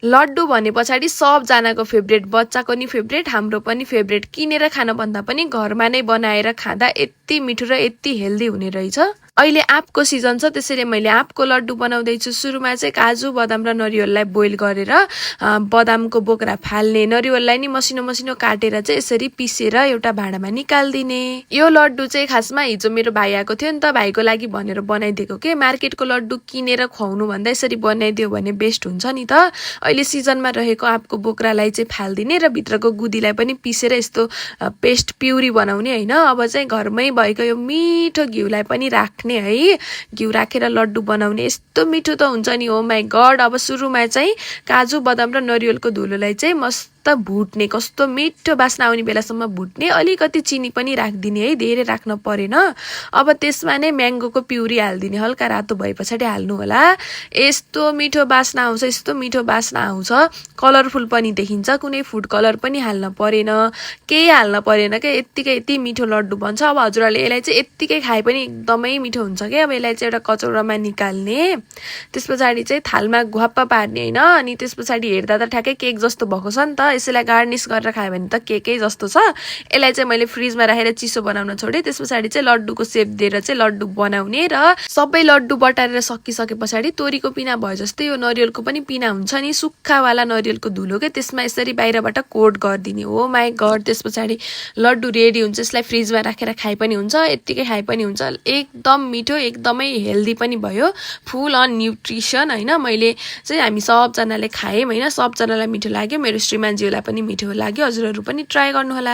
लड्डु भने पछाडि सबजनाको फेभरेट, बच्चाको नि फेभरेट, हाम्रो पनि फेभरेट। किनेर खान भन्दा पनि घरमा नै बनाएर खाँदा यति मिठो र यति हेल्दी हुने रहेछ। अहिले आँपको सिजन छ, त्यसैले मैले आँपको लड्डु बनाउँदैछु। सुरुमा चाहिँ काजु बदाम र नरिवललाई बोइल गरेर बदामको बोक्रा फाल्ने, नरिवललाई नि मसिनो मसिनो काटेर चाहिँ यसरी पिसेर एउटा भाँडामा निकाल्दिने। यो लड्डु चाहिँ खासमा हिजो मेरो भाइ आएको थियो नि त, भाइको लागि भनेर बनाइदिएको के। मार्केटको लड्डु किनेर खुवाउनु भन्दा यसरी बनाइदियो भने बेस्ट हुन्छ नि त। अहिले सिजनमा रहेको आँपको बोक्रालाई चाहिँ फाल्दिने र भित्रको गुदीलाई पनि पिसेर यस्तो पेस्ट प्युरी बनाउने हैन। अब चाहिँ घरमै भएको यो मिठो घिउलाई पनि राख्ने है, घिउ राखेर लड्डु बनाउने। यस्तो मिठो त हुन्छ नि, ओ माई गड। अब सुरुमा चाहिँ काजु बदाम र नरिवलको धुलोलाई चाहिँ मस्त भुट्ने, कस्तो मिठो बास्ना आउने बेलासम्म भुट्ने। अलिकति चिनी पनि राखिदिने है, धेरै राख्न परेन। अब त्यसमा नै म्याङ्गोको प्युरी हालिदिने, हल्का रातो भए पछाडि हाल्नु होला। यस्तो मिठो बास्ना आउँछ, यस्तो मिठो बास्ना आउँछ। कलरफुल पनि देखिन्छ, कुनै फुड कलर पनि हाल्न परेन, केही हाल्न परेन क्या। यत्तिकै यति मिठो लड्डु बन्छ। अब हजुरहरूले यसलाई चाहिँ यत्तिकै खाए पनि एकदमै मिठो हुन्छ क्या। अब यसलाई चाहिँ एउटा कचौरामा निकाल्ने, त्यस पछाडि चाहिँ थालमा घुवाप्प पार्ने होइन। अनि त्यस पछाडि हेर्दा त ठ्याक्कै केक जस्तो भएको छ नि त, यसैलाई गार्निस गरेर खायो भने त केकै जस्तो छ। यसलाई चाहिँ मैले फ्रिजमा राखेर चिसो बनाउन छोडेँ। त्यस पछाडि चाहिँ लड्डुको सेप दिएर चाहिँ लड्डु बनाउने र सबै लड्डु बटारेर सकिसके पछाडि तोरीको पिना भयो जस्तै यो नरिवलको पनि पिना हुन्छ नि, सुक्खावाला नरिवलको धुलो के, त्यसमा यसरी बाहिरबाट कोट गरिदिने। हो माई गड। त्यस पछाडि लड्डु रेडी हुन्छ। यसलाई फ्रिजमा राखेर खाए पनि हुन्छ, यत्तिकै खाए पनि हुन्छ। एकदम मिठो, एकदमै हेल्दी पनि भयो, फुल अन न्युट्रिसन होइन। मैले चाहिँ हामी सबजनाले खायौँ होइन, सबजनालाई मिठो लाग्यो। मेरो श्रीमानज्यूलाई पनि मिठो लाग्यो। हजुरहरू पनि ट्राई गर्नुहोला।